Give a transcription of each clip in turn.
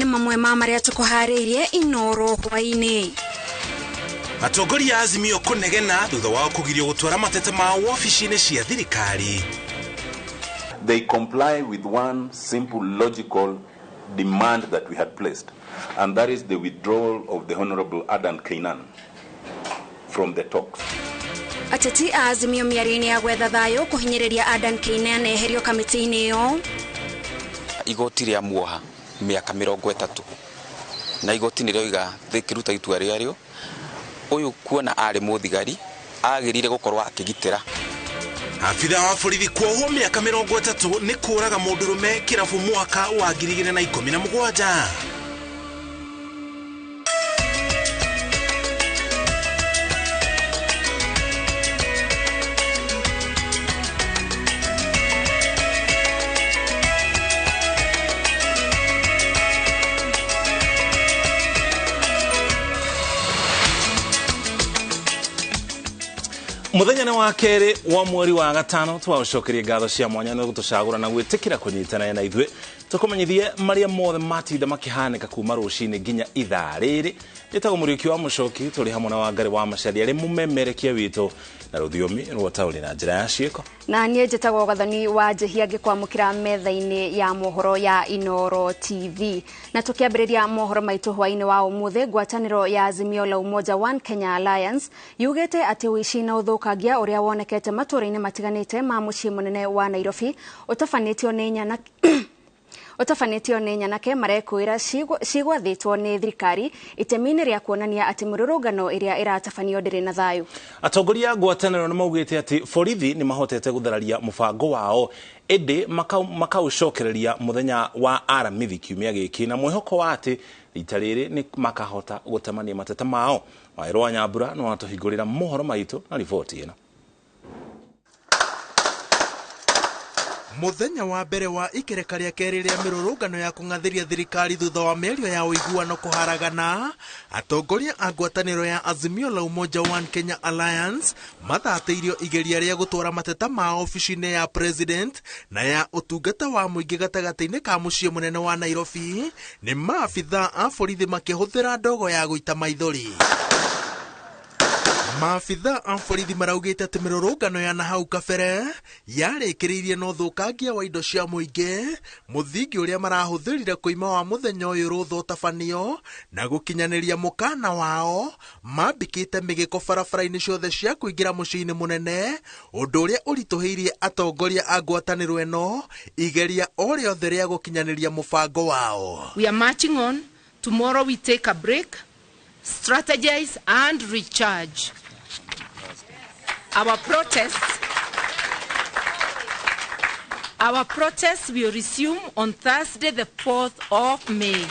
Nĩ mamwe ma marĩa tũkũharĩirie Inoro hwaĩ-inĩ. Atongoria a Azimio kũnegena thutha wao kũgirio gũtwara mateta mao wabici-inĩ cia thirikari. They comply with one simple logical demand that we had placed, and that is the withdrawal of the Honorable Adan Keynan from the talks. Ateti a Azimio mĩario-inĩ ya gwetha thayũ kũhinyĩrĩria Adan Keynan eherio kamĩtĩ-inĩ ĩyo. Igoti rĩa muoha mĩaka 30 na igoti nĩ rĩoiga rĩkĩruta itua rĩarĩo ũyũ kuona arĩ mũthigari agĩrĩire gũkorwo akĩgitĩra. Abitha wa borithi kuohwo mĩaka 30 nĩ kũraga mũndũrũme kĩrabu mwaka wa 2017. Muthenya wa kerĩ wa mweri wa gatano twaũcokeria ngatho cia mwanya nĩ gũtũcagũra na gwĩtĩkĩra kũnyitanĩra na ithuĩ tũkũmenyithie marĩa mothe matinda makĩhanĩka kuma rũcinĩ nginya ithaa rĩrĩ. Njĩtagwo Mũriũki wa Mũcoki, tũrĩ hamwe na Wangari wa Macharia arĩ mũmemerekia witũ na rũthiomi rwa taũni na njĩra ya ciĩko. Na niĩ njĩtagwo Gathoni wa Njĩhia ngĩkwamũkĩra metha-inĩ ya mohoro ya Inoro TV. Na tũkĩambĩrĩria mohoro maitũ hwaĩ-inĩ wa ũmũthĩ, ngwatanĩro ya Azimio la Umoja One Kenya Alliance yugĩte atĩ ũici na ũthũkangia ũrĩa wonekete matũũra-inĩ matiganĩte ma mũciĩ mũnene wa Nairobi ũtabanĩtio nĩ nyanake marekwĩra cigwathĩtwo nĩ thirikari itemi-inĩ rĩa kuonania atĩ mĩrũrũngano ĩrĩa ĩratabanio ndĩrĩ na thayũ. Atongoria a ngwatanĩro nĩ maugĩte atĩ borithi nĩ mahotete gũthararia mũbango wao ĩndĩ makaũcokereria mũthenya wa Aramithi kiumia gĩkĩ na mwĩhoko wa atĩ rita rĩrĩ nĩ makahota gũtemania mateta mao. Waĩrũ wa Nyambura nĩ watũhingũrĩra mohoro maitũ na riboti ĩno. Muthenya wa mbere wa ikereka rĩa kerĩ rĩa mĩrũrũngano ya kũng'athĩria thirikari thutha wa mĩario ya ũiguano kũharagana, atongoria a ngwatanĩro ya Azimio la Umoja One Kenya Alliance mathatĩirio igeria rĩa gũtwara mateta ma obici-inĩ ya president na ya ũtungata wa mũingĩ gatagatĩ-inĩ ka mũciĩ mũnene wa Nairobi nĩ maabithaa a borithi makĩhũthĩra ndogo ya gũita maithori. Maabithaa a borithi maraugĩte atĩ mĩrũrũngano ya nahau kabere yarĩkĩrĩirie na ũthũkangia wa indo cia mũingĩ, mũthingi ũrĩa marahũthĩrire kũima wa mũthenya ũyũ rũtha ũtabanio na gũkinyanĩria mũkana wao mambĩkĩte mĩgĩko barabara-inĩ ciothe cia kũingĩra mũciĩ-inĩ mũnene, ũndũ ũrĩa ũritũhĩirie atongoria a ngwatanĩro ĩno igeria o rĩothe rĩa gũkinyanĩria mũbango wao. We are marching on. Tomorrow we take a break, strategize and recharge. Our protests will resume on Thursday, the 4th of May.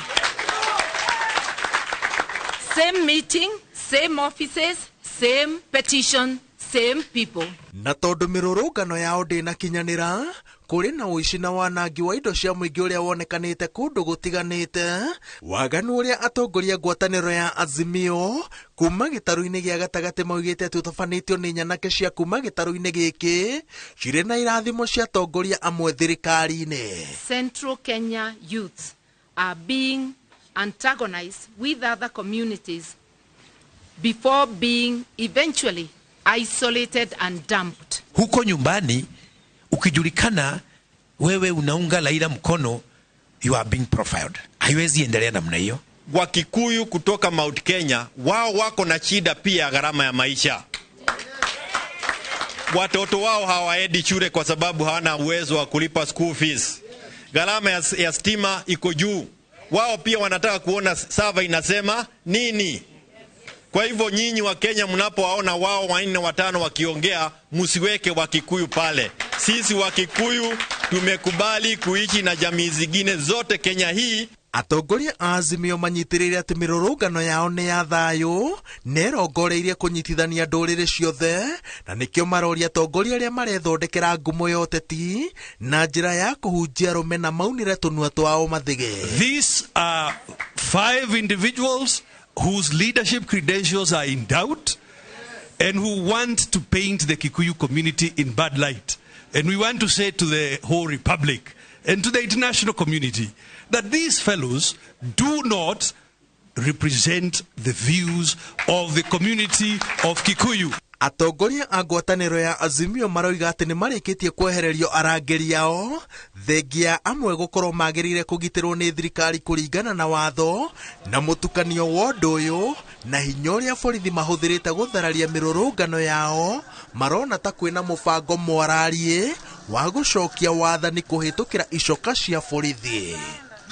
Same meeting, same offices, same petition, same people. Na tondũ mĩrũrũngano yao ndĩnakinyanĩra, kũrĩ na ũici na wanangi wa indo cia mũingĩ ũrĩa wonekanĩte kũndũ gũtiganĩte, waganu ũrĩa atongoria ngwatanĩro ya Azimio kuma gĩtarũ-inĩ gĩa gatagatĩ maugĩte atĩ ũtabanĩtio nĩ nyanake cia kuma gĩtarũ-inĩ gĩkĩ cirĩ na irathimo cia atongoria amwe thirikari-inĩ. Central Kenya youths are being antagonized with other communities before being eventually isolated and dumped. Huko nyumbani ukijulikana wewe unaunga Raila mkono, you are being profiled. Haiwezi endelea namna hiyo. Wakikuyu kutoka Mount Kenya wao wako na shida pia gharama ya maisha. Watoto wao hawaendi shule kwa sababu hawana uwezo wa kulipa school fees. Gharama ya stima iko juu. Wao pia wanataka kuona sava inasema nini. Kwa hivyo nyinyi wa Kenya mnapowaona wao 4 5 wakiongea, msiweke Wakikuyu pale. Sisi Wakikuyu tumekubali kuishi na jamii zingine zote Kenya hii. Atongoria a Azimio manyitĩrĩire atĩ mĩrũrũngano yao nĩ ya thayũ na ĩrongoreirie kũnyitithania ndũrĩrĩ ciothe, na nĩkĩo maroria atongoria arĩa marethondekera ngumo ya ũteti na njĩra ya kũhunjia rũmena maunĩre tũnua twao mathige. These are 5 individuals whose leadership credentials are in doubt and who want to paint the Kikuyu community in bad light. And we want to say to the whole republic and to the international community that these fellows do not represent the views of the community of Kikuyu. Atongoria a ngwatanĩro ya Azimio maroiga atĩ nĩ marĩkĩtie kwehererio arangĩri ao thengia amwe gũkorwo magĩrĩire kũgitĩrwo nĩ thirikari kũringana na watho na mũtukanio wa ũndũ ũyũ na hinya ũrĩa borithi mahũthĩrĩte gũthararia mĩrũrũngano yao marona ta kwĩna mũbango mwarariĩ wa gũcokia wathani kũhĩtũkĩra icoka cia borithi.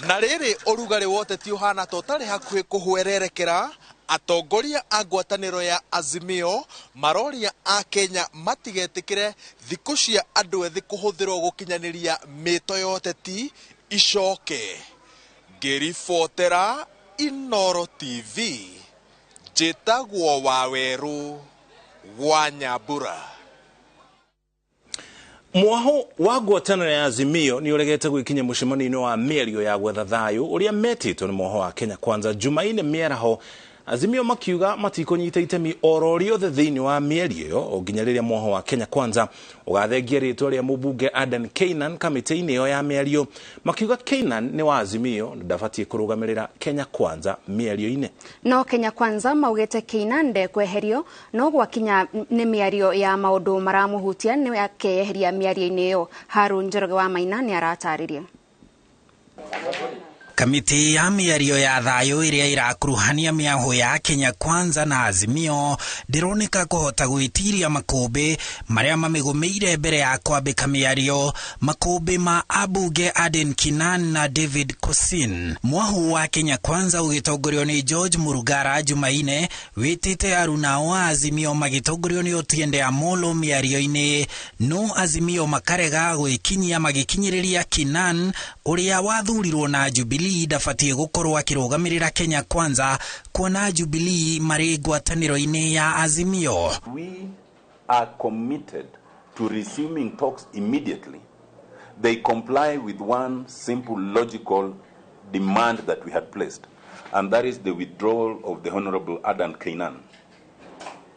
Na rĩrĩ ũrugarĩ wa ũteti ũhana ta ũtarĩ hakuhĩ kũhwererekera, atongoria a ngwatanĩro ya Azimio maroria a Kenya matigetĩkĩre thikũ cia andũ ethĩ kũhũthĩrwo gũkinyanĩria mĩto ya ũteti icoke. Ngĩribotera Inooro TV, njĩtagwo Wawerũ wa Nyambura. Mwaho wa ngwatanĩro ya Azimio nĩ ũregete gwĩkinya mũcemanio-inĩ wa mĩario ya gwetha thayũ ũrĩa metĩtwo nĩ mwaho wa Kenya Kwanza Jumaine mĩaraho. Azimio makiuga matikũnyita itemi oro rĩothe thĩinĩ wa mĩario ĩyo o nginya rĩrĩa mwaho wa Kenya Kwanza ũgathengia rĩtwa rĩa mũmbunge Adan Keynan kamĩtĩ-inĩ ĩyo ya mĩario. Makiuga Keynan nĩ wa Azimio na ndabatiĩ kũrũgamĩrĩra Kenya Kwanza mĩario-inĩ. No Kenya Kwanza maugĩte Keynan ndekweherio no gwakinya nĩ mĩario ya maũndũ maramũhutia nĩ akeyeheria mĩario-inĩ ĩyo. Harun Njoroge wa Maina nĩ aratarĩria. Kamĩtĩ ya mĩario ya thayũ ĩrĩa ĩrakuruhania mĩaho ya Kenya Kwanza na Azimio ndĩroneka kũhota gwĩtiria makũmbĩ marĩa mamĩgũmĩire mbere ya kwambĩka mĩario, makũmbĩ ma ambunge Aden Kinan na David Kosin. Mwahu wa Kenya Kwanza ũgĩtongorio nĩ George Murugara Jumaine wĩtĩte aruna a Azimio magĩtongorio nĩ Otiende Amollo mĩario-inĩ, no Azimio makarega gwĩkinyia magĩkinyĩrĩria Kinan ũrĩa wathurirwo na Jubilee ndabatiĩ gũkorwo akĩrũgamĩrĩra Kenya Kwanza kuona Jubilee marĩ ngwatanĩro-inĩ ya Azimio. We are committed to resuming talks immediately. They comply with one simple logical demand that we had placed, and that is the withdrawal of the Honorable Adan Keynan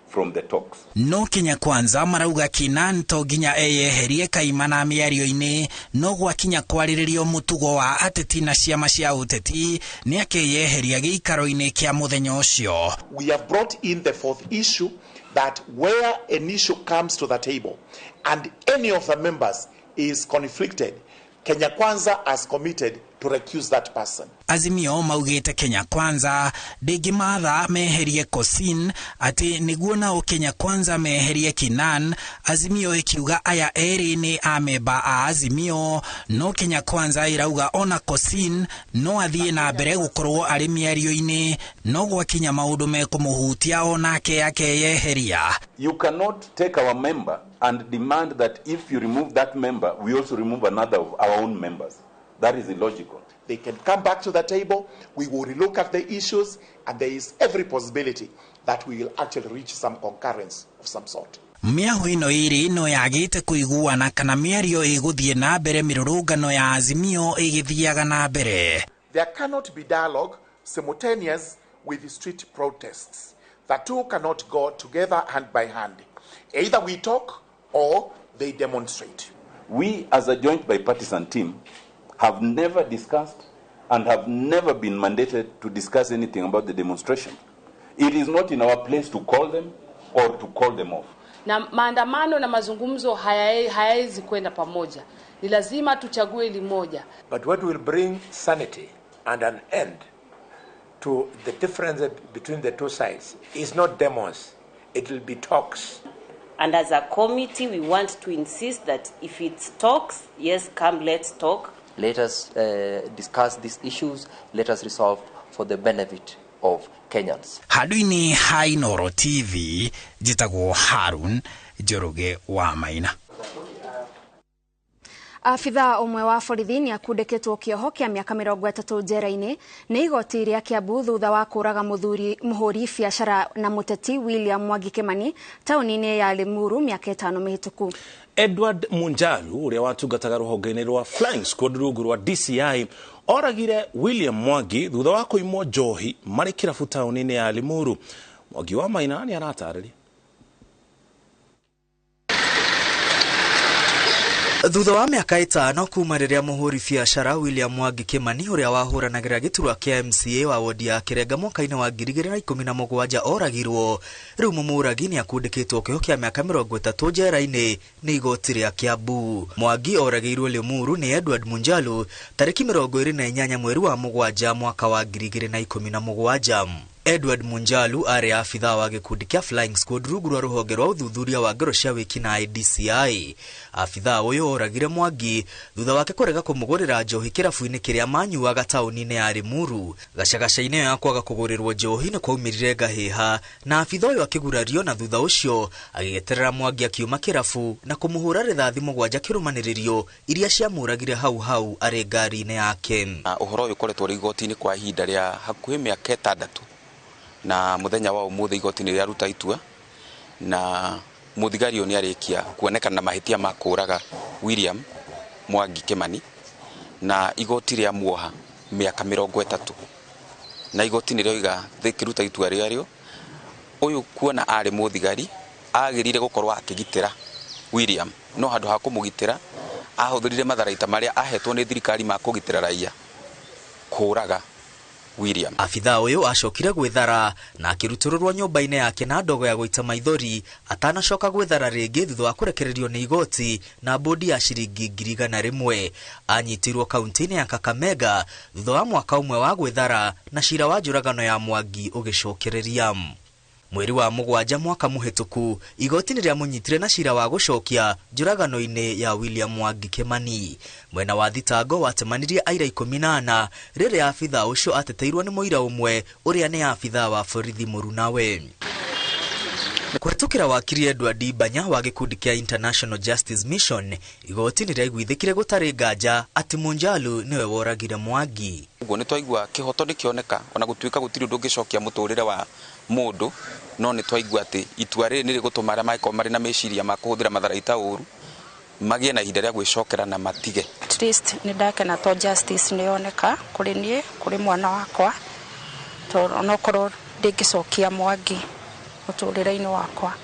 from the talks. No Kenya Kwanza marauga Keynan to nginya eyeherie kaimana mĩario-inĩ no gwakinya kwarĩrĩrio mũtugo wa ateti na ciama cia ũteti nĩ akeyeheria gĩikaro-inĩ kĩa mũthenya ũcio. We have brought in the fourth issue, that where an issue comes to the table and any of the members is conflicted, Kenya Kwanza has committed to recuse that person. Azimio maugĩte Kenya Kwanza ndĩngĩmatha meherie Kosin atĩ nĩguo nao Kenya Kwanza meherie Kinan. Azimio ĩkiuga aya erĩ nĩ amemba a Azimio, no Kenya Kwanza ĩrauga ona Kosin no athiĩ na mbere gũkorwo arĩ mĩario-inĩ no gwakinya maũndũ mekũmũhutia onake akeyeheria. You cannot take our member and demand that if you remove that member, we also remove another of our own members. That is illogical. They can come back to the table, we will relook at the issues, and there is every possibility that we will actually reach some concurrence of some sort. Mĩahu ĩno ĩrĩ no yagĩte kũiguana kana mĩario ĩgũthiĩ na mbere mĩrũrũngano ya Azimio ĩgĩthiaga na mbere. There cannot be dialogue simultaneous with street protests. The two cannot go together hand by hand. Either we talk or they demonstrate. We as a joint bipartisan team have never discussed and have never been mandated to discuss anything about the demonstration. It is not in our place to call them or to call them off. Na maandamano na mazungumzo hayaezi kwenda pamoja. Ni lazima tuchague limoja. But what will bring sanity and an end to the difference between the two sides is not demos, it will be talks. And as a committee, we want to insist that if it's talks, yes, come, let's talk. Let us discuss these issues. Let us resolve for the benefit of Kenyans. Handũ-inĩ ha Inooro TV, njĩtagwo Harun Njoroge wa Maina. Afitha ũmwe wa borithi nĩ akundĩkĩtwo kĩoho kĩa mĩaka 30 njera-inĩ nĩ igoti rĩa Kiambu thutha wa kũraga mũhũri biacara na mũteti William Mwangi Kimani taũni-inĩ ya Limuru mĩaka 5 mĩhĩtũku. Edward Munjaru ũrĩa watungataga rũhonge-inĩ rwa Flying Squad rungu rwa DCI oragire William Mwangi thutha wa kũimwo njohi marĩ kĩrabu taũni-inĩ ya Limuru. Mwangi wa Maina nĩ aratarĩria. Thutha wa mĩaka 5 kuma rĩrĩa mũhũri biacara William Mwangi Kimani ũrĩa wahũranagĩra gĩturwa kĩa MCA wa wodi ya Kĩrenga mwaka-inĩ wa 2017 oragirwo, rĩu mũmũragi nĩ akundĩkĩtwo kĩoho kĩa mĩaka 30 njera-inĩ nĩ igoti rĩa Kiambu. Mwangi oragĩirwo Limuru nĩ Edward Munjalu tarĩki 28 mweri wa 7 mwaka wa 2017. Edward Munjalu arĩ abithaa wa gĩkundi kĩa Flying Squad rungu rwa rũhonge rwa ũthuthuria wa ngero cia wĩkinaĩ DCI. Abithaa ũyũ oragire Mwangi thutha wake kũrega kũmũgũrĩra njohi kĩrabu-inĩ kĩrĩa manyuaga taũni-inĩ ya Limuru. Gacagaca-inĩ ĩyo ya kwaga kũgũrĩrwo njohi nĩ kwaumĩrire ngahĩha na abithaa ũyũ akĩgurario, na thutha ũcio agĩeterera Mwangi akiuma kĩrabu na kũmũhũra rithathi 7 kĩrũmanĩrĩrio iria ciamũragire hau hau arĩ ngari-inĩ yake. Ũhoro ũyũ ũkoretwo ũrĩ igoti-inĩ kwa ihinda rĩa hakuhĩ mĩaka 6 na muthenya wa umuthi igoti nĩ rĩaruta itua na muthigari ũyũ nĩarĩkia kuonekana na mahĩtia ma kũraga William Mwangi Kimani na igoti rĩa muoha mĩaka 30 na igoti nĩ rĩoiga rĩkĩruta itua rĩarĩo ũyũ kuona arĩ mũthigari agĩrĩire gũkorwo akĩgitĩra William no handũ ha kũmũgitĩra ahũthĩrire matharaita marĩa ahetwo nĩ thirikari ma kũgitĩra raia kũraga William. Abithaa ũyũ acokire gwĩthara na akĩrutũrũrwo nyũmba-inĩ yake na ndogo ya gũita maithori atanacoka gwĩthara rĩngĩ thutha wa kũrekererio nĩ igoti na bodi ya ciringi 100,000. Anyitirwo kaunti-inĩ ya Kakamega thutha wa mwaka ũmwe wa gwĩthara na cira wa njũragano ya Mwangi ũgĩcokereria. Mweri wa 7 mwaka mũhĩtũku igoti nĩ rĩamũnyitire na cira wa gũcokia njũragano-inĩ ya William Mwangi Kimani. Mwena wa thitango watemanirie aira 14 rĩrĩa abithaa ũcio ateteirwo nĩ mũira ũmwe ũrĩa nĩ abithaa wa borithi mũrunawe. Kũhetũkĩra wakiri Edward Banya wa gĩkundi kĩa International Justice Mission, igoti nĩ rĩaiguithĩkire gũtarĩ nganja atĩ Munjalu nĩwe woragire Mwangi. Ũguo nĩ twaigua kĩhoto nĩkĩoneka ona gũtuĩka gũtirĩ ũndũ ũngĩcokia mũtũrĩre wa mũndũ, no nĩ twaigua atĩ itua rĩrĩ nĩ rĩgũtũma arĩa mangĩkorwo marĩ na meciria ma kũhũthĩra matharaita ũru magĩe na ihinda rĩa gwĩcokera na matige. At least nĩ ndakena to justice nĩ yoneka kũrĩ niĩ, kũrĩ mwana wakwa, to onokorwo ndingĩcokia Mwangi mũtũrĩre-inĩ wakwa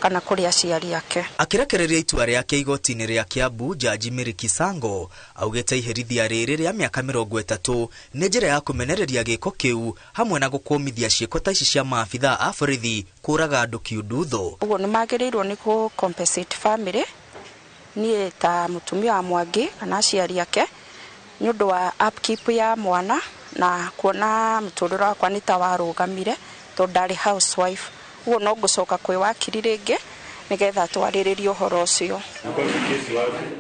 kana kũrĩ aciari ake. Akĩrekereria itua rĩake igoti-inĩ rĩa Kiambu, Jaji Mary Kisango augĩte iherithia rĩrĩ rĩa mĩaka 30 nĩ njĩra ya kũmenereria gĩko kĩu hamwe na gũkũmithia ciĩko ta ici cia maabithaa a borithi kũraga andũ kiundutho. Ũguo nĩ magĩrĩirwo nĩ kũ compensate family niĩ ta mũtumia wa Mwangi kana aciari ake nĩ ũndũ wa upkeep ya mwana na kuona mũtũrĩre wakwa nĩ ta warũgamire tondũ ndarĩ housewife. Ũguo no ngũcoka kwĩ wakiri rĩngĩ nĩgetha twarĩrĩrie ũhoro ũcio.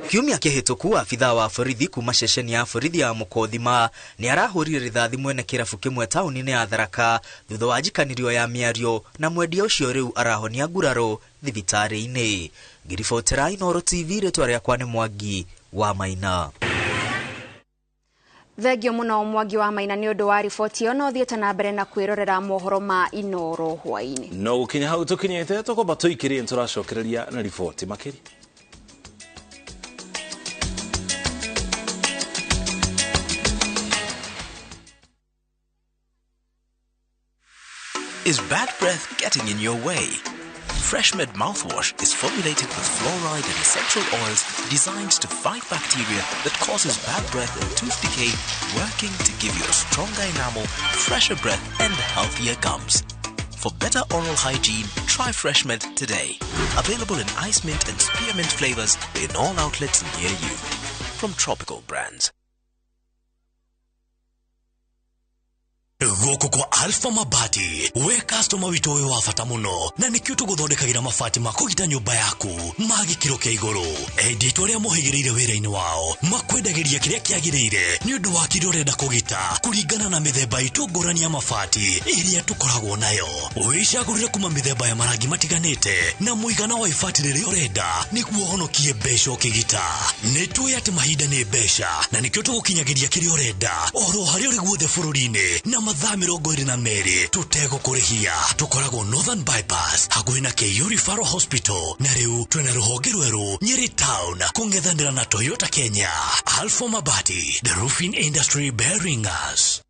Kiumia kĩhĩtũku abithaa wa borithi kuma ceceni ya borithi ya Mũkothima nĩ arahũrire rithathi mwene kĩrabu kĩmwe taũni-inĩ ya Tharaka thutha wa njikanĩrio ya mĩario na mwendia ũcio rĩu arahonia nguraro thibitarĩ-inĩ. Ngĩribotera Inooro TV, rĩtwa rĩakwa nĩ Mwangi wa Maina. Thengio muno Mwangi wa Maina nĩ ũndũ wa riboti ĩyo, no thiĩte na mbere na kwĩrorera mohoro ma Inooro hwaĩ-inĩ. No gũkinya hau tũkinyĩte tũkwamba tũikĩrie tũracokereria na riboti makĩria. Is bad breath getting in your way? FreshMed mouthwash is formulated with fluoride and essential oils designed to fight bacteria that causes bad breath and tooth decay, working to give you a stronger enamel, fresher breath and healthier gums. For better oral hygiene, try FreshMed today. Available in ice mint and spearmint flavors in all outlets near you. From Tropical Brands. Gũkũ kwa Alpha Mabati we customer witũ ũyũ wa bata mũno na nĩkĩo tũgũthondekagĩra mabati ma kũgita nyũmba yaku ma gĩkĩro kĩa igũrũ. Endia aitũ arĩa mohĩgĩrĩire wĩra-inĩ wao makwendagĩria kĩrĩa kĩagĩrĩire nĩ ũndũ wa kĩrĩa ũrenda kũgita kũringana na mĩthemba itũ ngũrani ya mabati ĩrĩa tũkoragwo nayo. Wĩcagũrĩre kuma mĩthemba ya marangi matiganĩte na mũigana wa ibati rĩrĩa ũrenda nĩguo ũhonokie mbeca ũkĩgita. Nĩ tũĩ atĩ mahinda nĩ mbeca na nĩkĩo tũgũkinyagĩria kĩrĩa ũrenda oro harĩa ũrĩ guothe bũrũri-inĩ na mathaa 22 tũtegũkũrĩhia. Tũkoragwo Northern Bypass hakuhĩ na KU Referral Hospital na rĩu twĩna rũhonge rwerũ Nyeri Town kũng'ethanĩra na Toyota Kenya. Alpha Mabati, the roofing industry bearing us.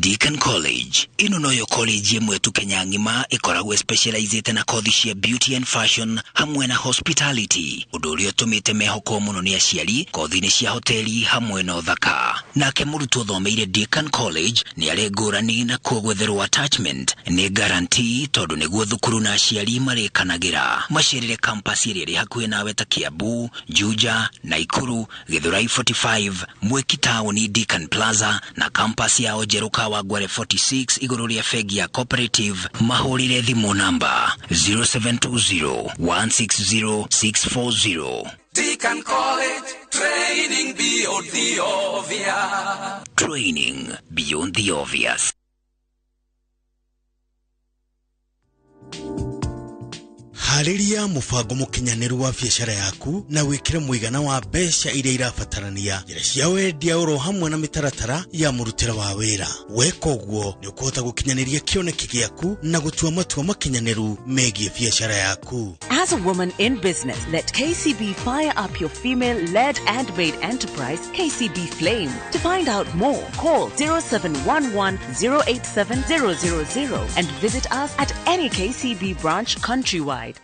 Deacon College ĩno noyo college ĩmwe tu Kenya ng'ima ĩkoragwo specializĩte na kothi cia beauty and fashion hamwe na hospitality, ũndũ ũrĩa ũtũmĩte mehokwo mũno nĩ aciari kothi-inĩ cia hoteli hamwe na ũthaka. Nake mũrutwo ũthomeire Deacon College nĩ arĩ ngũrani na kuo gwetherwo attachment nĩ guarantee tondũ nĩguo thukuru na aciari marĩkanagĩra. Macerere campus ĩrĩa ĩrĩ hakuhĩ nawe ta Kiambu, Juja, Naikuru, Githurai 45, Mwiki Town, Deacon Plaza na campus yao njerũ Kawangware 46 igũrũ rĩa bengi ya Cooperative. Mahũrĩre thimũ namba 0720 160 640. Deacon College, training beyond the obvious. Training beyond the obvious. Harĩria mũbango mũkinyanĩru wa biacara yaku na wĩkĩre mũigana wa mbeca iria irabatarania, njĩra cia wendia oro hamwe na mĩtaratara ya mũrutĩre wa wĩra. Weka ũguo nĩ ũkũhota gũkinyanĩria kĩoneki gĩaku na gũtua matua makinyanĩru megiĩ biacara yaku. As a woman in business, let KCB fire up your female-led and made enterprise, KCB Flame. To find out more, call 0711 087 000 and visit us at any KCB branch countrywide.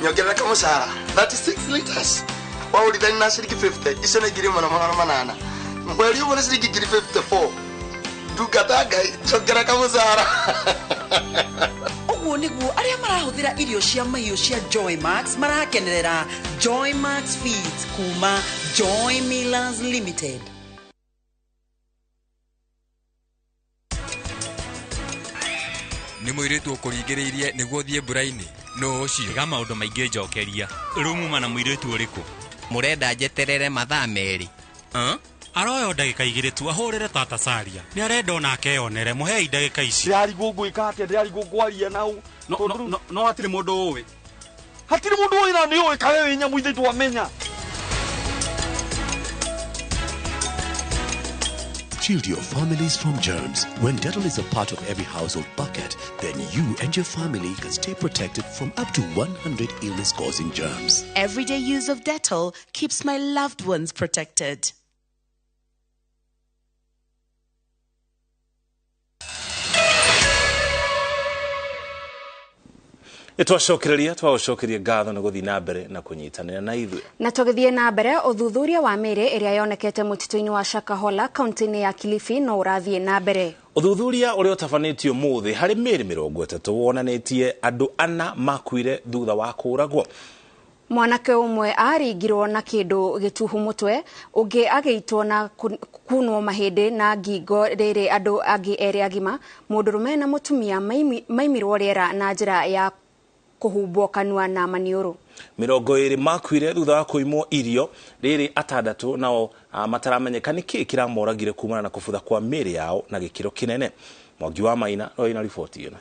Nyongerera kamushahara 36 liters waurithani na ciringi 50 icio nĩ 1800 mweri ũmwe nĩ ciringi 54 ndungata Ngai njongerera kamushahara. Ũguo nĩguo arĩa marahũthĩra irio cia mahiũ cia Joy Max marakenerera Joy Max Feeds kuma Joy Millers Limited. Nĩ mũirĩtu ũkũringĩrĩirie nĩguo ũthiĩ mbura-inĩ nũ ũcio? Tiga maũndũ maingĩ njokeria. Rĩu muma na mũirĩtu ũrĩkũ? Mũrenda njeterere mathaa merĩ? Aroyo ndagĩka igĩrĩ tu ahũrĩre tata Saria. Nĩ arenda onake eyonere, mũhei ndagĩka ici. Ndĩrarigwo ngwĩka atĩa, ndĩrarigwo ngwaria nau. No hatirĩ mũndũ ũĩ. Hatirĩ mũndũ ũĩ na nĩ ũĩ kawe wĩ nyamũ ithe twamenya. Shield your families from germs. When Dettol is a part of every household bucket, then you and your family can stay protected from up to 100 illness-causing germs. Everyday use of Dettol keeps my loved ones protected. Nĩtwacokereria twagũcokeria ngatho nĩ gũthiĩ na mbere na kũnyitanĩra na ithuĩ. Na tũgĩthiĩ na mbere, ũthuthuria wa mĩĩrĩ ĩrĩa yonekete mũtitũ-inĩ wa Shakahola kaunti-inĩ ya Kilifi no ũrathiĩ na mbere. Ũthuthuria ũrĩa ũtabanĩtio ũmũthĩ harĩ mĩĩrĩ 30 wonanĩtie andũ ana makuire thutha wa kũũragwo. Mwanake ũmwe aringirwo na kĩndũ gĩtuhu mũtwe, ũngĩ agĩitwo na kunwo mahĩndĩ na ngingo rĩrĩ andũ angĩ erĩ agima, mũndũrũme na mũtumia maimirwo rĩera na njĩra ya kũhumbwo kanua na maniũrũ. 20 makuire thutha wa kũimwo irio rĩrĩ atandatũ nao mataramenyeka nĩkĩ kĩramoragire kumana na kũbutha kwa mĩĩrĩ yao na gĩkĩro kĩnene. Mwangi wa Maina no ina riboti ĩno.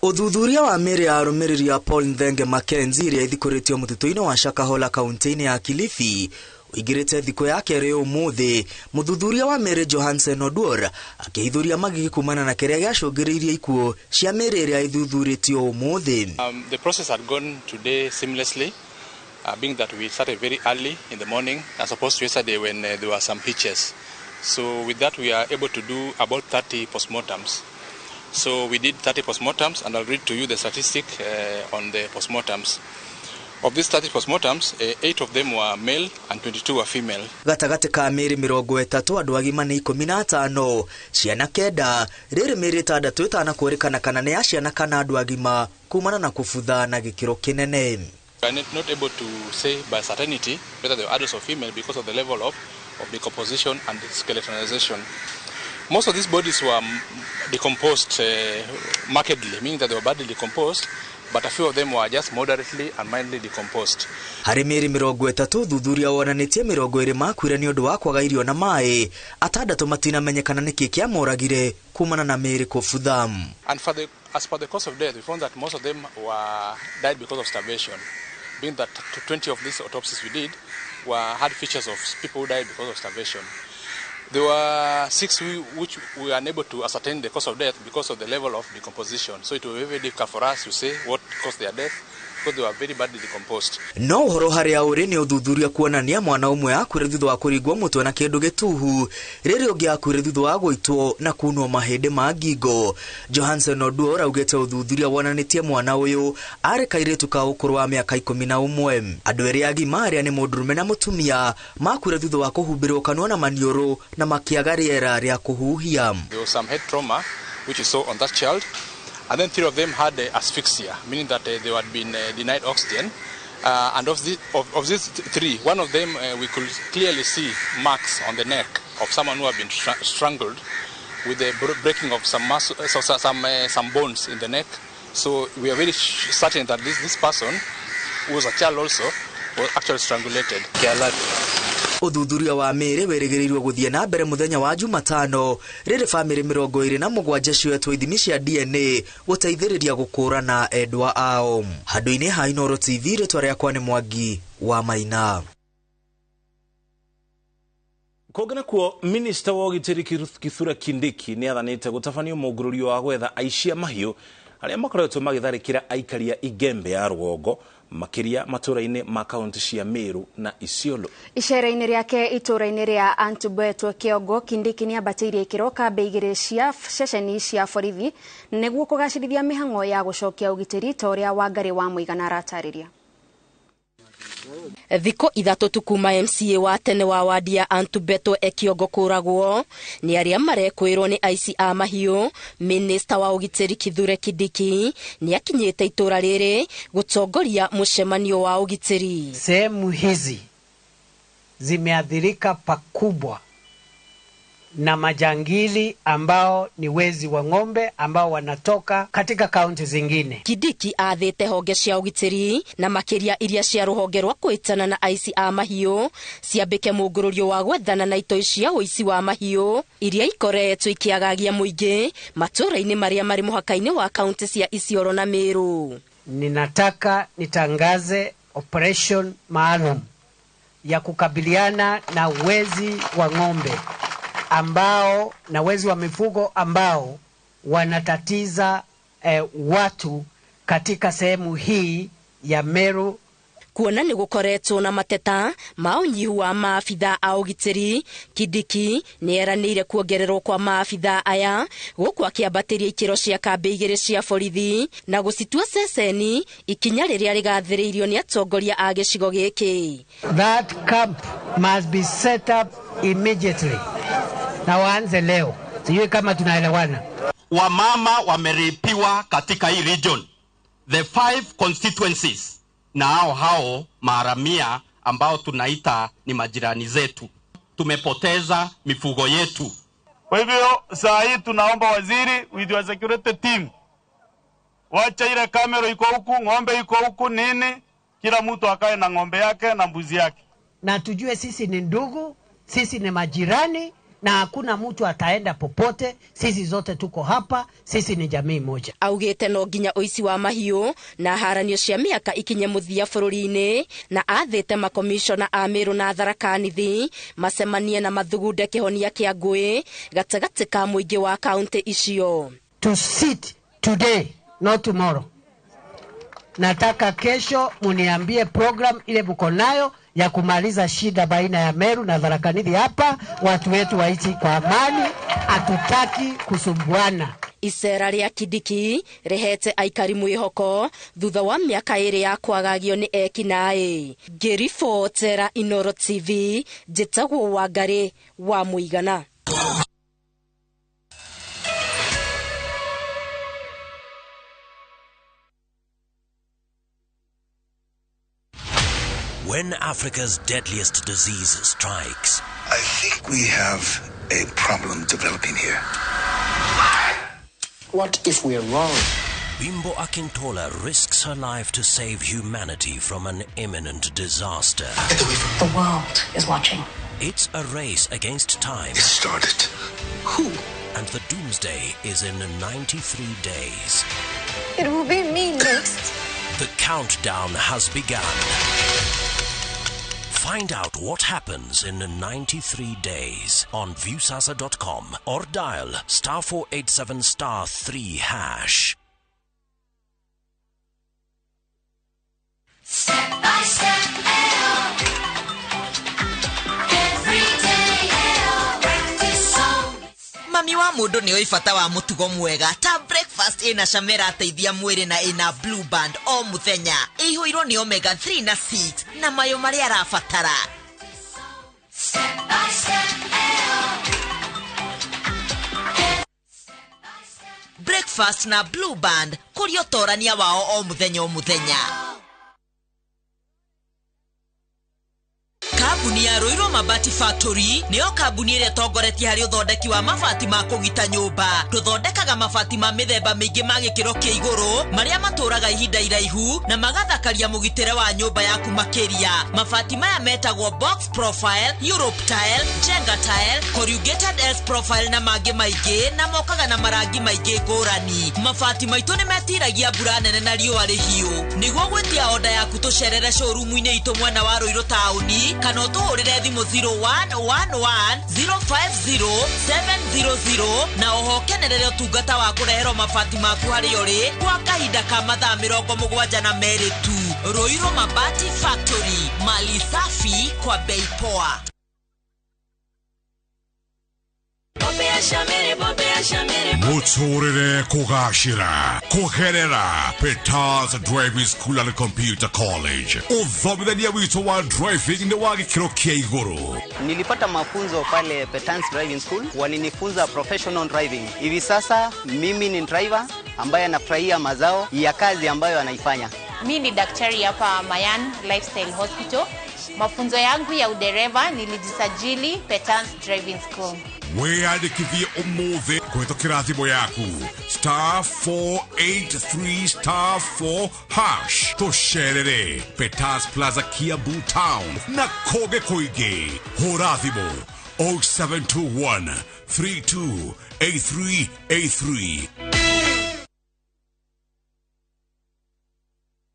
Ũthuthuria wa mĩĩrĩ ya arũmĩrĩri a Paul Nthenge Mackenzie ĩrĩa ĩthikũrĩtio mũtitũ-inĩ wa Shakahola kaunti-inĩ ya Kilifi ũingĩrĩte thikũ ya kerĩ ũmũthĩ. Mũthuthuria wa mĩĩrĩ Johansen Oduor akĩhithũria magigi kumana na kĩrĩa gĩacũngĩrĩirie ikuũ cia mĩĩrĩ ĩrĩa ĩthuthurĩtio ũmũthĩ. The process had gone today seamlessly, being that we started very early in the morning as opposed to yesterday when there were some hitches. So with that we are able to do about 30 postmortems. So we did 30 postmortems, and I'll read to you the statistic on the postmortems. Of these 30 postmortems, 8 of them were male and 22 were female. Gatagatĩ ka mĩĩrĩ 30 andũ agima nĩ 15, ciana 9, rĩrĩ mĩĩrĩ 6 ĩtanakũrĩkana kana nĩ ya ciana kana andũ agima kumana na kũbutha na gĩkĩro kĩnene. We are not able to say by certainty whether they were adults or female because of the level of decomposition and skeletonization. Most of these bodies were decomposed markedly, meaning that they were badly decomposed, but a few of them were just moderately and mildly decomposed. Harĩ mĩĩrĩ 30 ũthuthuria wonanĩtie 20 makuire nĩ ũndũ wa kwaga irio na maĩ, atandatũ matinamenyekana nĩkĩ kĩamoragire kumana na mĩĩrĩ kũbutha. And As per the cause of death, we found that most of them were died because of starvation, being that 20 of these autopsies we did had features of people who died because of starvation. There were 6 which we were unable to ascertain the cause of death because of the level of decomposition. So it was very difficult for us to say what caused their death because they were very badly decomposed. No ũhoro harĩa ũrĩ nĩ ũthuthuria kuonania mwana ũmwe akuire thutha wa kũringwo mũtwe na kĩndũ gĩtuhu, rĩrĩa ũngĩ akuire thutha wa gũitwo na kunwo mahĩndĩ ma ngingo. Johansen Oduor augĩte ũthuthuria wonanĩtie mwana ũyũ arĩ kairĩtu ka ũkũrũ wa mĩaka 11. Andũ erĩ agima arĩa nĩ mũndũrũme na mũtumia makuire thutha wa kũhumbĩrwo kanua na maniũrũ na makĩaga rĩera rĩa kũhuhia. There was some head trauma which you saw on that child. And then 3 of them had asphyxia, meaning that they had been denied oxygen. And of these 3, one of them we could clearly see marks on the neck of someone who had been strangled with the breaking of some muscle, some bones in the neck. So we are very certain that this person, who was a child also, was actually strangulated. Ũthuthuria wa mĩĩrĩ wĩrĩgĩrĩirwo gũthiĩ na mbere mũthenya wa Jumatano rĩrĩ bamĩrĩ 27 cioetwo ithimi cia DNA gũteithĩrĩria gũkũrana endwa ao. Handũ-inĩ ha Inooro TV, rĩtwa rĩakwa nĩ Mwangi wa Maina. Kũngĩ nakuo, minista wa ũgitĩri Kithure Kindiki nĩ athanĩte gũtabanio mũngũrũrio wa gwetha aici a mahiũ arĩa makoretwo magĩtharĩkĩra aikari a Igembe ya rũgongo makĩria matũũra-inĩ ma kaunti cia Meru na Isiolo. Icera-inĩ rĩake itũũra-inĩ rĩa Antubetwo Kĩongo, Kindiki nĩ ambatĩirie ikĩro kambĩ 2 cia ceceni cia borithi nĩguo kũgacĩrithia mĩhang'o ya gũcokia ũgitĩri ta ũrĩa Wangarĩ wa Mũigana aratarĩria. Thikũ 3 tu kuma MCA wa tene wa wadi ya Antubetwo Ekiongo kũragwo nĩ arĩa marekwĩrwo nĩ aici a mahiũ. Minista wa ũgitĩri Kithure Kindiki nĩ akinyĩte itũũra rĩrĩ gũtongoria mũcemanio wa ũgitĩri. Sehemu hizi zimeathirika pakubwa na majangili ambao ni wezi wa ng'ombe ambao wanatoka katika kaunti zingine. Kindiki athĩte honge cia ũgitĩri na makĩria iria cia rũhonge rwa kwĩtana na aici a mahiũ ciambĩke mũngũrũrio wa gwethana na itoi cia ũici wa mahiũ iria ikoretwo ikĩagagia mũingĩ matũũra-inĩ marĩa marĩ mũhaka-inĩ wa kaunti cia Isiolo na Meru. Ninataka nitangaze operation maalum ya kukabiliana na wezi wa ng'ombe ambao na wezi wa mifugo ambao wanatatiza watu katika sehemu hii ya Meru. Kuona nĩ gũkoretwo na mateta ma ũnyihu wa maabitha a ũgitĩri, Kindiki nĩ eranĩire kuongererwo kwa maabitha aya gũkũ akĩambatĩria ikĩro cia kambĩ 2 cia borithi na gũcitua ceceni, ikinya rĩrĩa rĩgathĩrĩirio nĩ atongoria a gĩcigo gĩkĩ. That camp must be set up immediately. Na waanze leo. Sijui kama tunaelewana. Wamama wameripiwa katika hii region, the 5 constituencies, na hao maharamia ambao tunaita ni majirani zetu. Tumepoteza mifugo yetu. Kwa hivyo saa hii tunaomba waziri with your security team, wacha ile kamera iko huku, ng'ombe iko huku, nini, kila mtu akae na ng'ombe yake na mbuzi yake. Na tujue sisi ni ndugu, sisi ni majirani, na hakuna mtu ataenda popote. Sisi zote tuko hapa, sisi ni jamii moja. Augite no nginya ũici wa mahiũ na haranio cia mĩaka ikinye mũthia bũrũri-inĩ, na athĩte makomishona a Meru na Tharaka Nithi macemanie na mathugunde kĩhonia kĩa ngũĩ gatagatĩ ka mũingĩ wa kaunti icio. To sit today, not tomorrow. Nataka kesho muniambie program ile mko nayo ya kumaliza shida baina ya Meru na Tharaka Nithi hapa, watu wetu waishi kwa amani, hatutaki kusumbuana. Icera rĩa Kindiki rĩhete aikari mwĩhoko thutha wa mĩaka 2 ya kwagagio nĩ ekinaĩ. Ngĩribotera Inooro TV, njĩtagwo Wangarĩ wa Mũigana. When Africa's deadliest disease strikes, I think we have a problem developing here. What if we're wrong? Bimbo Akintola risks her life to save humanity from an imminent disaster. The world is watching. It's a race against time. It started. Who? And the doomsday is in 93 days. It will be me next. The countdown has begun. Find out what happens in 93 days on viewsasa.com or dial star 487 star 3 hash. Step by step, AO. Every day, AO. Practice song. Mami wa mundu ni oi bata wa mutugo mwega ta breakfast ina camera ateithia mwiri na ina blue band o muthenya ihuirwo ni omega 3 na 6 na mayo maria arabatara. Step by step, AO. Breakfast na blue band kuria utorania wao o muthenya o muthenya. Kambuni ya Ruiru Mabati Factory niyo kambuni ĩrĩa ĩtongoretie harĩ ũthondeki wa mabati ma kũgita nyũmba. Tũthondekaga mabati ma mĩthemba mĩingĩ ma gĩkĩro kĩa igũrũ marĩa matũraga ihinda iraihu na magathakaria mũgitĩre wa nyũmba yaku makĩria. Mabati maya metagwo box profile, Europe tile, Jenga tile, corrugated S profile na mangĩ maingĩ na mokaga na marangi maingĩ ngũrani. Mabati maitũ nĩ metiragia mbura nene na riũa rĩhiũ. Nĩguo gwĩtia oda yaku tũcerere showroom-inĩ itũ mwena wa Ruiru taũni kana ũtũhũrĩre thimũ 0111 050 700 na oho kenerere ũtungata wa kũreherwo mabati maku harĩa ũrĩ kwa kahinda ka mathaa 72 tu. Ruiru Mabati Factory, mali safi kwa bei poa. Muturire kugashira kuherera Petars Driving School and Computer College. Uthomithania witũ wa driving ni wa gĩkĩro kĩa igũrũ. Nilipata mafunzo pale Petans Driving School, walinifunza professional driving. Hivi sasa mimi ni driver ambaye anafurahia mazao ya kazi ambayo anaifanya. Mimi ni daktari hapa Mayan Lifestyle Hospital. Mafunzo yangu ya udereva nilijisajili Petans Driving School. Wĩyandĩkithie ũmũthĩ kũhĩtũkĩra thimũ yaku star 483 star 4 hash. Tũcerere Petans Plaza Kiambu Town na kũngĩ kũingĩ. Hũra thimũ 0721 328383.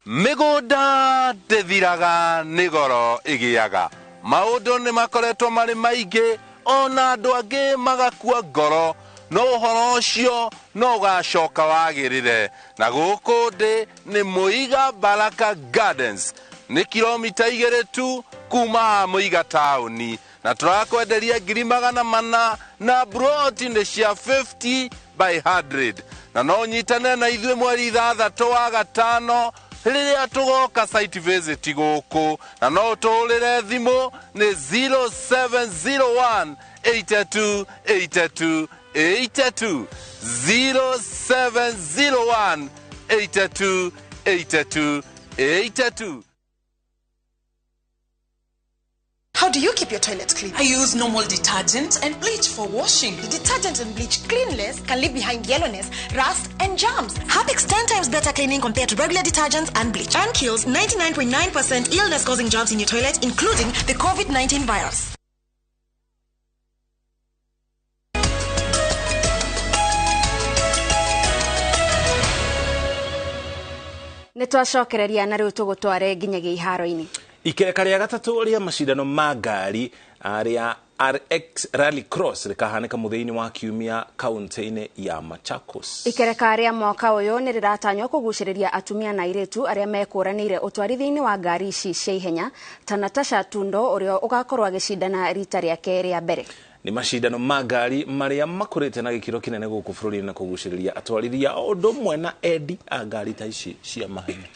Mĩgũnda ndĩthiraga nĩ goro ĩgĩaga. Maũndũ nĩ makoretwo marĩ maingĩ ona andũ angĩ magakua ngoro, no ũhoro ũcio no ũgacoka wagĩrĩre. Na gũkũ ndĩ nĩ Mũiga Baraka Gardens, nĩ kilomita 2 tu kuma Mũiga taũni, na tũrakwenderia 400,000 na broti nĩ cia 50 by 100. Na no ũnyitane na ithuĩ mweri 6 wa gatano rĩrĩa tũgoka site visit gũkũ, na no ũtũhũrĩre thimũ nĩ 0701 82 82 82 0701 82 82 82. How do you keep your toilet clean? I use normal detergent and bleach for washing. The detergent and bleach cleanless can leave behind yellowness, rust, and germs. Harpic's 10 times better cleaning compared to regular detergents and bleach, and kills 99.9% illness-causing germs in your toilet, including the COVID-19 virus. Nĩ twacokereria na rĩu tũgũtware nginyagia iharo-inĩ. Ikereka rĩa gatatũ rĩa macindano ma ngari rĩa RX Rally Cross rĩkahanĩka mũthia-inĩ wa kiumia kaunti-inĩ ya Machakos. Ikereka rĩa mwaka ũyũ nĩ rĩratanywo kũgucĩrĩria atumia na airĩtu arĩa mekũranĩire ũtwarithia-inĩ wa ngari ici cia ihenya ta Natasha Tundo ũrĩa ũgakorwo agĩcindana rita rĩake rĩa mbere. Nĩ macindano ma ngari marĩa makũrĩte na gĩkĩro kĩnene gũkũ bũrũri-inĩ na kũgucĩrĩria atwarithia o ũndũ ũmwe na endi a ngari ta ici cia mahenya.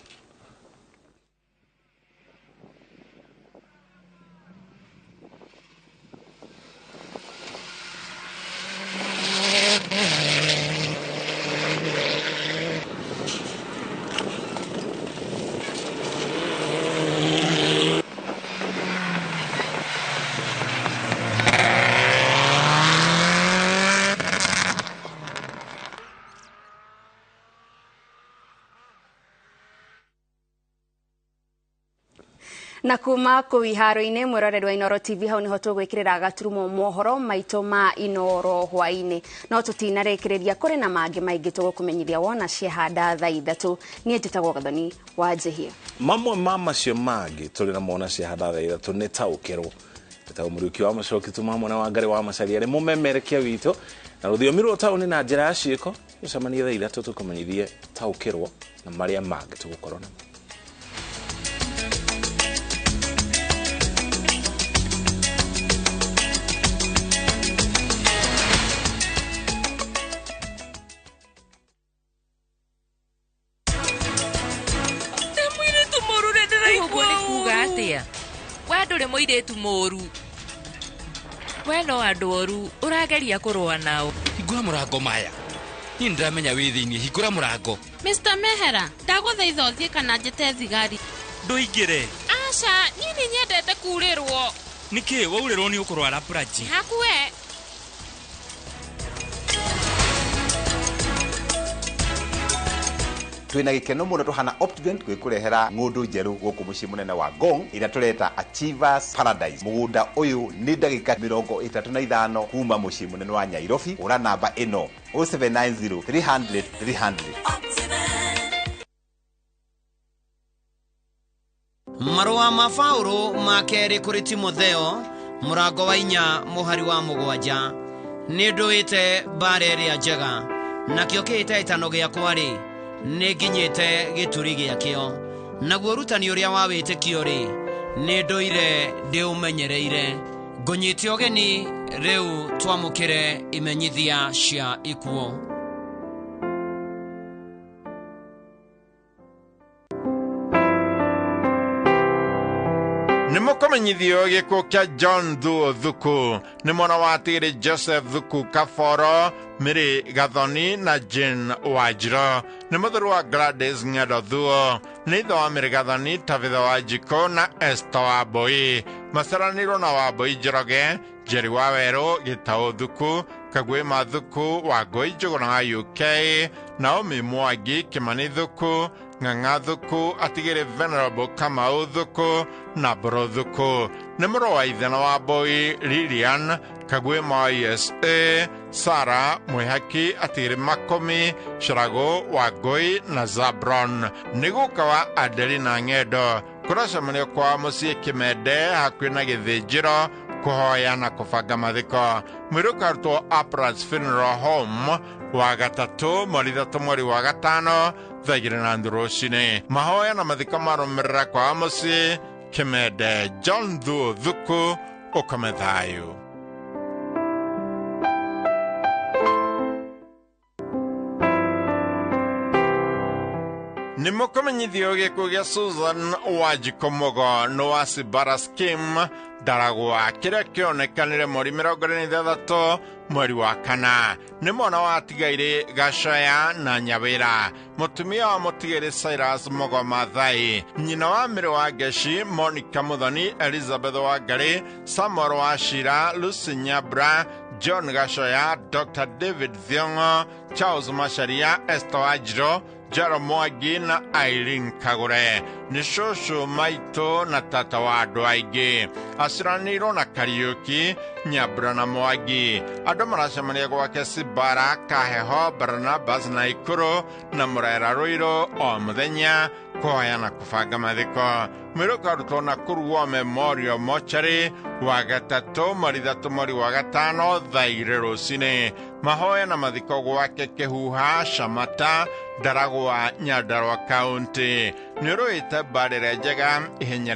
Na kuma kuu iharo-inĩ mwĩroreri wa Inooro TV, hau niho tũgwĩkĩrĩra gaturumo mohoro maitũ ma Inooro hwaĩ-inĩ, no tũtinarĩkĩrĩria, kũrĩ na mangĩ maingĩ tũgũkũmenyithia wona ciahanda thaa 3. Niĩ njĩtagwo Gathoni wa Njĩhia. Mamwe ma macio mangĩ tũrĩ na mona ciahanda thaa 3 nĩ taũkĩrwo tagwo Mũriũki wa Macoki tuma mwana wa Ngarĩ wa Macaria arĩ mũmemerekia witũ na rũthiomi rwa taũni na njĩra ya ciĩko. Tũcemanie thaa 3 tũkũmenyithie taũkĩrwo na marĩa mangĩ tũgũkorwo namo. We ndũrĩ mũirĩtu mũũru, we no andũ oru ũrageria kũrũa nao. Hingũra mũrango maya, niĩ nĩndĩramenya wĩ thĩinĩ, hingũra mũrango. Mr. Mehera, ndagũthaitha ũthiĩ kana njĩte thigari. Ndũingĩre. Aca, niĩ nĩ nyendete kurĩrwo. Nĩkĩ waurĩrwo nĩ ũkũrwara Praji? Hakuwe. Twina gikeno muno tuhana Optivent gwikurehera ng'undu njeru guku mucii munene wa Ngong ira tureta Achievers Paradise. Mugunda uyu ni ndagika 35 kuma mucii munene wa Nairobi. Ura namba ino 0790 300 300. Marũa ma Paulo ma kerĩ kũrĩ Timotheo mũrango wa 4 mũhari wa 7. Nĩ ndũĩte mbara ĩrĩa njega, nakĩo kĩhĩtahĩtano gĩakwa rĩ nĩ nginyĩte gĩturi gĩakĩo, naguo ũrutani ũrĩa wa wĩtĩkio rĩ nĩ ndũire ndĩũmenyereire. Ngũnyite ũgeni rĩu twamũkĩre imenyithia cia ikuũ. Nĩ mũkũmenyithio gĩkuũ kĩa John Thuo Thuku nĩ mwana wa Tigiri Joseph Thuku Kaboro, Mary Gathoni na Jane Wanjiro. Nĩ mũthuri wa Gladys Ng'endo Thuo, nĩ ithe wa Mary Gathoni, Tabitha Wanjikũ na Esther Wambui. Maciaranĩirwo na Wambui Njoroge, Njeri wa Werũ, Gĩtaũ Thuku, Kagwĩma Thuku, Wangũi Njũgũna wa UK, Naomi Mwangi, Kĩmani Thuku, Ng'ang'a Thuku, Atigĩrĩ Venerable Kamau Thuku na Mbũrũ Thuku. Nĩ mũrũ wa ithe na Wambui Lilian Kagwĩma wa USA, Sara Mwĩhaki, Atigĩrĩ Makũmi, Cĩragũ Wangũi na Zabron. Nĩ guka wa Adelina Ng'endo. Kũracemanio kwa mũciĩ Kĩmende hakuhĩ na gĩthĩnjĩro kũhoya na kũbanga mathiko. Mwĩrĩ ũkarutwo Apras Funeral Home wa gatatũ mweri 3 mweri wa 5 thaa 2:30 rũcinĩ. Mahoya na mathiko marũmĩrĩra kwa mũciĩ Kĩmende. John Thuo Thuku, ũkome thayũ. Nĩ mũkũmenyithio gĩkuũ gĩa Susan Wanjikũ Mũgo nĩ wa Cibara Scheme Ndaragwa kĩrĩa kĩonekanire mweri 26 mweri wa 4. Nĩ mwana wa Atigaire Gacaya na Nyawĩra, mũtumia wa mũtigĩrĩ Cyrus Mũgo Mathai, nyina wa Mĩrĩ wa Ngeci, Monica Muthoni, Elizabeth Wangarĩ, Samuel wa Shira, Lucy Nyabra, John Gacaya, Dr. David Thiong'o, Charles Macharia, Esther Wanjiro, Jero Mwangi na Irene Kagure. Nĩ cũcũ maitũ na tata wa andũ aingĩ. Aciaranĩirwo na Kariũki, Nyambura na Mwangi. Andũ maracemania gwake Cibara, Kaheho, Barnabas na Ikũrũ na Mũrera Rũirũ o mũthenya kũhoya na kũbanga mathiko. Mwĩrĩ ũkarutwo na kũrugwo Memorial Mortuary wa gatatũ mweri 3 mweri wa 5 thaa 2 rũcinĩ. Mahoya na mathiko gwake Kĩhuha, Shamata, Ndaragwa, Nyandarua County. Nĩ ũrũĩte mbara ĩrĩa njega ihenya.